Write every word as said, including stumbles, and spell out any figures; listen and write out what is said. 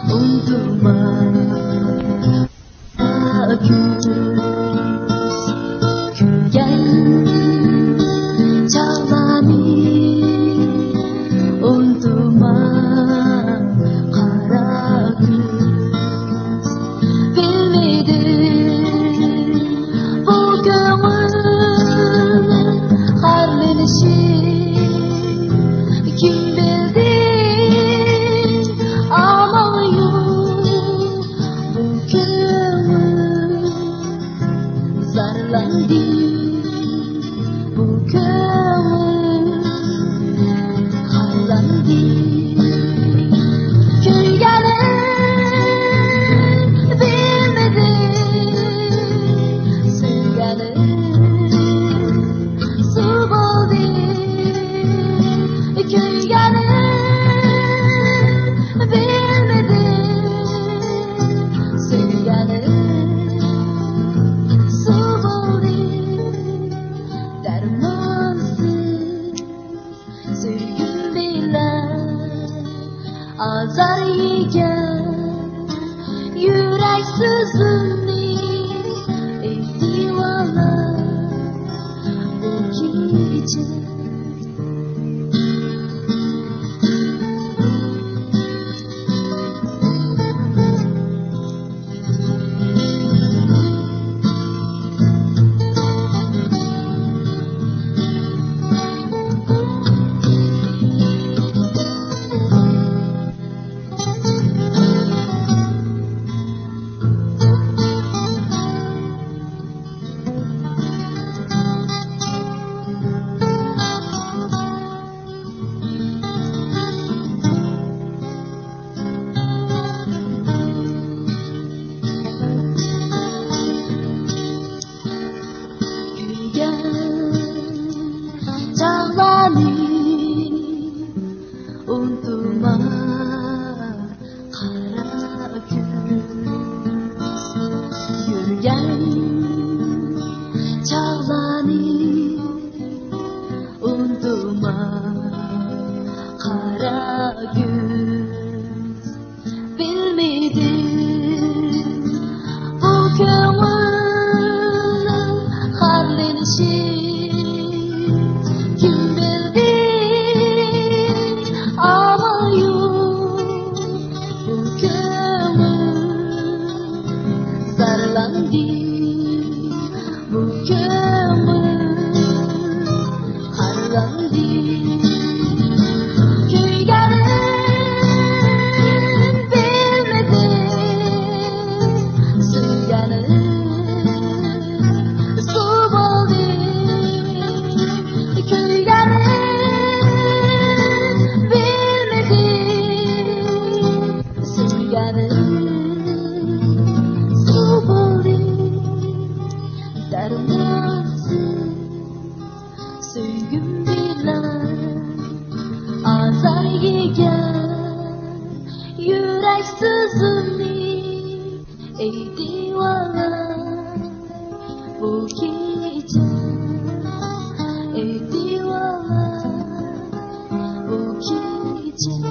ئۇنتۇما. كۈلگەن چاغلارنى ئۇنتۇما، قارا كۈز. بىلمىدىم بۇ كۆڭۈل خارلىنىشى، كىم بىلدى؟ ئامال يوق بۇ كۆڭۈل زارلاندى، بۇ كۆڭۈل خارلاندى. كۆيگەننى بىلمىدىم، سۆيگەننى سۇ بولدى. كۆيگەننى بىلمىدىم، سۆيگەننى سۇ بولدى. دەرمانسىز سۆيگۈم بىلەن ئازار يېگەن يۈرەك سۆزۈمنى ئېيتىۋالار بۇ كېچە. كۈلگەن چاغلارنى ئۇنتۇما، قارا كۈز. يۈرگەن چاغلارنى ئۇنتۇما، قارا كۈز. بىلمىدىم بۇ كۆڭۈلنىڭ خارلىنىشى، كىم بىلدى؟ ئامال يوق بۇ كۆڭۈل زارلاندى، بۇ كۆڭۈل خارلاندى. كۆيگەننى بىلمىدىم، سۆيگەننى سۇ بولدى. كۆيگەننى بىلمىدىم، سۆيگەننى سۇ بولدى. دەرمانسىز سۆيگۈم بىلەن ئازار يېگەن يۈرەك سۆزۈمنى ئېيتىۋالار بۇ كېچە، ئېيتىۋالار بۇ كېچە.